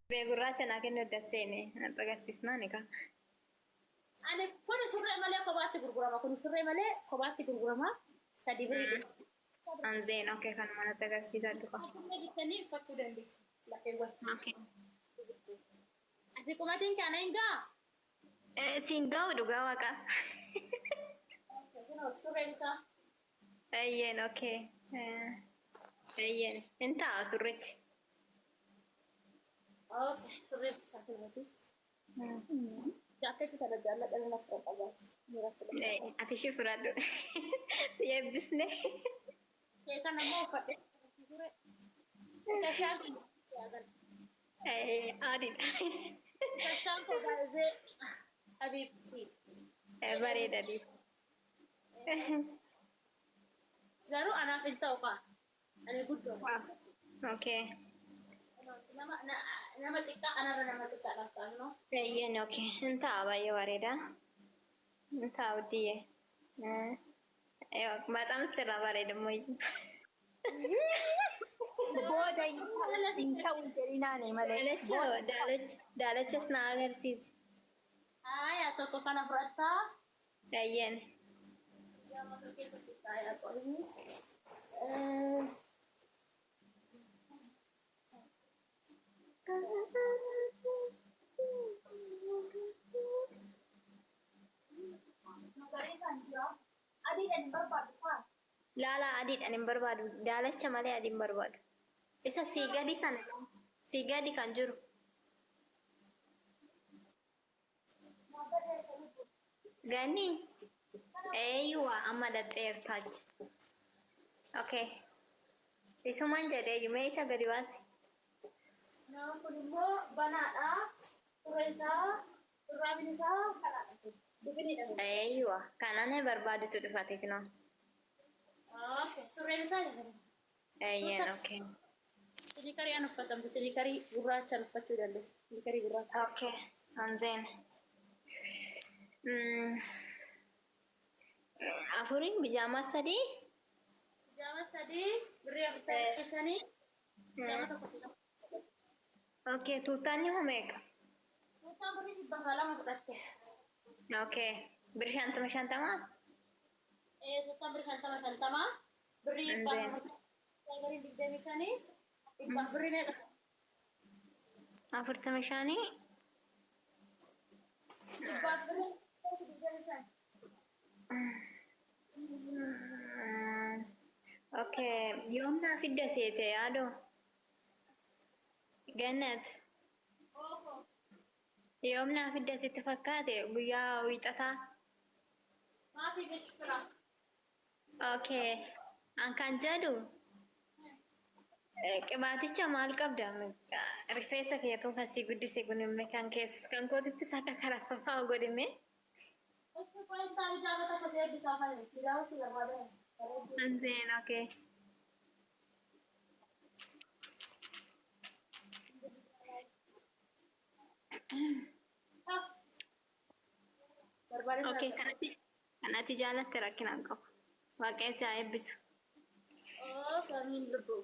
Bee gurraacha naa kennu edda seene natti agarsiisnaan egaa. Ani kuni surree malee kophaatti gurgurama. Kuni surree malee kophaatti gurgurama. Sadi birrii dhibba. Anzeen okay kanuma natti agarsiisaa dhufa. Surree bittanii uffachuu dandeessu. Lafeewwan. Okay. Ati qumatiin kana hin ga'a? Siin ga'u dhugaa waaqa. Kunoo surreen isaa. Eeyyeen okay. Eeyyeen hin ta'a surrichi. Okay, surreen isaa kunooti. Jaakkeetti kana jaalladha nama fudhadha gaas. Miira fudhadha. Ati ishee fudhadhu. Si eebbisne. Kee kana immoo uffadhee ture. Kashaan kun Adiidha. Kashaan koo baay'ee habiibti. Bareeda diif. Garuu anaaf hin ta'u kaa. Ani guddoo. Okay. Nama nama xiqqaa anarra nama xiqqaadhaaf ta'an no. Eeyyeen okay. Hin ta'a baay'ee bareeda. Hin ta'a uddiyyee. Baxam sirra bareeda immoo. Booda hin ta'u jedhinaani malee. Daalacha daalacha daalachas na agarsiisi. Aayaa tokko kana fudhattaa. Eeyyeen. Yaa mata keessa si taayaa qorii. Magariisaan jira. Adiidhaan hin barbaadu faa. Laalaa adiidhaan hin barbaadu. Daalacha malee adii hin barbaadu. Isa sii gadi sana sii gadi kan jiru. Gani eeyyuwa amma dhaqxeertaachi. Okay. Isuman jedhee mee isa gadi baasi. Nama kun immoo banaadha. Surreen isaa, shurraabiin isaa kanaadha. Difiniidha. Eeyyuwa kan ani barbaadutu dhufa tekinoo. Okay, surreen isaa jedhama. Eeyyeen okay. Silikarii an uffatamtu silikarii gurraachaan uffachuu dandeessa. Silikarii gurraacha. Okay. Anzeen. Afuriin bijaamaa sadii. Pijaama sadii birrii 45 pijaama tokko si qaba. Okay. Tuuttaan ni hoo meeqa? Tuuttaan birrii 200 fudhatte. Okay. Birrii 50 50? Ee tuuttaan birrii 50 50 birrii dhibba Anzeen. afur gariin 25 dhibba birrii meeqa? 45. Dhibbaaf birrii 25. Okay. Yoom naa fidda seete yaadoo? Gannat. Yoom naa fidda sitti fakkaate guyyaa wiixataa? Maafi mishkila. Okay. An kan jedhu qibaaticha maal qabda? Rifeensa keetuu kan si guddise kun immoo kan kees kan kootittis akka karaffafaa godhime. Itti qo'intaa bijaama tokko si eebbisaa fayyadu. Bijaama si barbaada. Anzeen okay. Barbaade. Okay, kanatti kanatti jaalatte rakkina hin qabu. Waaqayyo si haa eebbisu. Oo, kamiin lubbuu.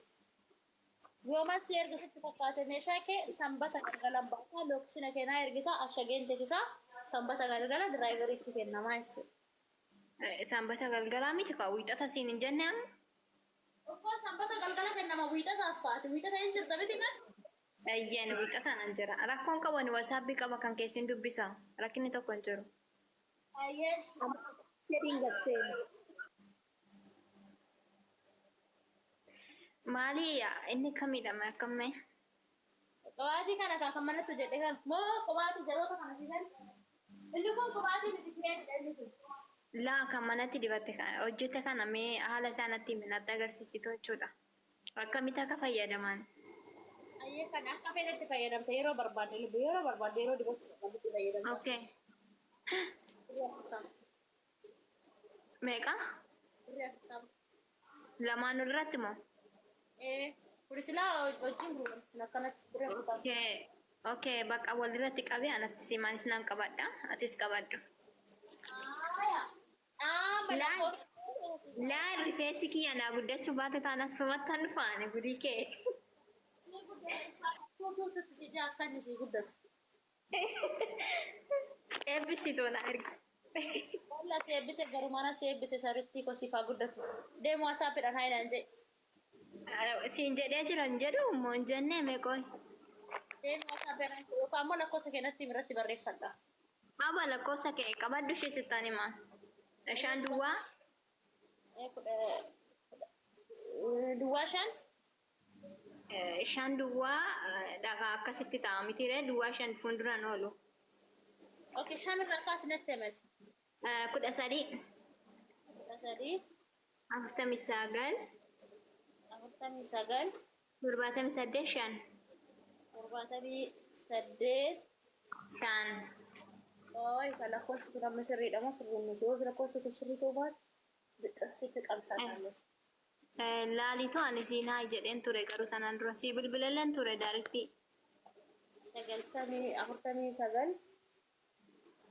Yooman si erga sitti fakkaate meeshaa kee sanbata galgalan baataa lookishina keenaa ergita ashageen teessisaa sanbata galgala diraayiveriitti kennamaa jechuudha. Sanbata galgalaa miti kaa wiixata siin hin jenne amma? Obboo sanbata galgala kennama wiixataaf kaate wiixata hin jirta miti kan? Eeyyeen wiixata nan jira. Rakkoon qabu ani wasaabbii qaba kan keessin dubbisa. Rakkinni tokko hin jiru. Ayyee. Jedhiin gad seeni. Maali inni kamidha akkammee? Qubaatii kana kaa kan manatti hojjedhe kana. Moo qubaatii jaroota kana fidan? Inni kun qubaatii miti kireemidha inni kun. Laa kan manatti dibatte hojjette kana mee haala isaa natti himi natti agarsiisitu jechuudha. Akkamitti akka fayyadaman? Ayyee kan akka feetetti fayyadamte yeroo barbaadde lubbu yeroo barbaadde yeroo dibachuu barbaadde fayyadamta. Okay. Birrii 40. Meeqa? Birrii 40. Lamaan irratti moo? Ee kuni silaa wajjin gurguramti akkanatti birrii 40. Okay. Okay, bakka walirratti qabee anatti simaanis nan qabadha. Atis qabadhu. Aayaa. Dhaaba Laal. lakkoofsa. Laal rifeensi kiyya naa guddachuu baate taana sumattan dhufaani gudii kee. Tuutuutti si jaa akka inni si guddatu. Eebbisituu na erga. Walla si eebbise garuu mana si eebbise sirriitti kosiifaa guddatu. Deemu WhatsAppiidhaan haa ilaan jedhe. Siin jedhee jiran jedhu immoo hin jennee meeqooy. Deemu WhatsAppiidhaan yookaan immoo lakkoofsa keenyatti irratti barreeffadha. Aba lakkoofsa kee qabadhu ishee sittaan himaa. Shan duwwaa. 05. Shan duwwaa dhagaa akkasitti ta'a mitiiree duwwaa shan fuulduraan oolu. Okay, shan irraa kaasnetti himati. 13. 13. 49. 49. 78 5. 78. 5. Oy, kan lakkoofsi kun amma sirriidha moo sirrii miti? Yoo lakkoofsi kun sirrii ta'uu baate bixxirfiitti qabsaadhaan. Laalituu ani siin haa jedheen ture garuu tanaan dura sii bilbilalleen ture directii. 90 49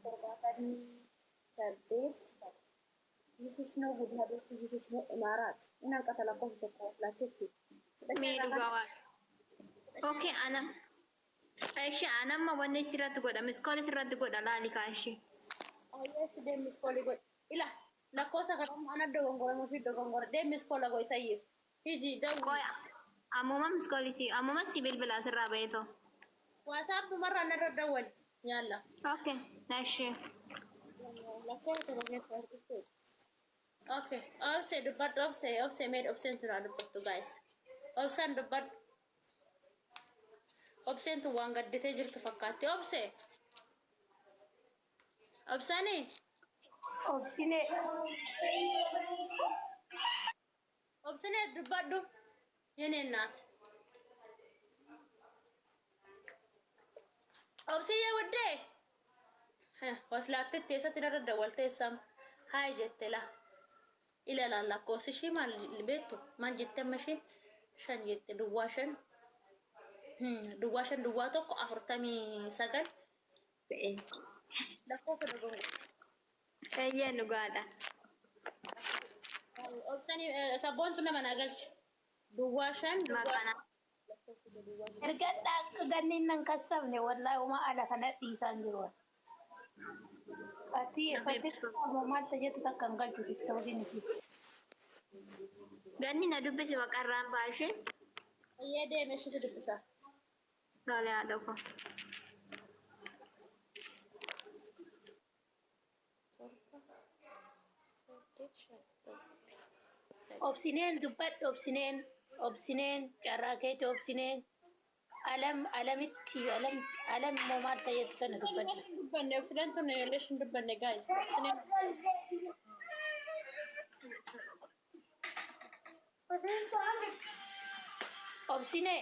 78. This is no good habit. This is no imaaraat. Inni hanqata lakkoofsa tokko as laatteetti. Mee dhugaa waaqa. Okay, ana. Ishee anamma wanni sirratti godha missed call sirratti godha laali kaashee. Ayyeetti deem missed call godhi. Ila lakkoofsa kana ana dogongoramuu fi dogongora deem missed call godhi tayyib. Hiji dawwi. Qoya ammuma missed call si ammuma si bilbila asirraa baheetoo. WhatsApp marraa narra dawwali. Nyaalla. Okay, ishee. Lakkoofsa tokko keessa argite. Okay, obsee dubbadhu obsee obsee mee obseen tun dubbattu guys. Obsaan dubbadhu. Obseen tun waan gadditee jirtu fakkaatti. Obsee. Obsanii. Obsinee. Obsinee dubbadhu. የኔ እናት Obsiyyee wuddee. Waslaattetti eessatti narra dawwaltee eessam haay jette la. Ilalaan lakkoofsi ishii maal beektu maal jette amma isheen shan jette 05 05 01 49 lakkoofsa dogongora. Eeyyee dhugaadha. Obsanii sabboontu nama naa galchu. 05 duwwaa. Maqana. Ergadha akka ganni nan kassabne wallahi uma ala kana dhiisaan jiru. Ati fakkii maal jettu takka hin galchu TikTokiin isii. Ganni na dubbisi maqarraan baashee. Eeyyee deeme ishiitu dubbisa. Tole haadha koo. Obsineen dubbadhu obsineen obsineen carraa keeti obsineen alam alamitti alam alam immoo maal ta'etu tana dubbadhu. Leeshin dubbanne obsineen tun leeshin dubbanne guys. Obsineen. Obsinee.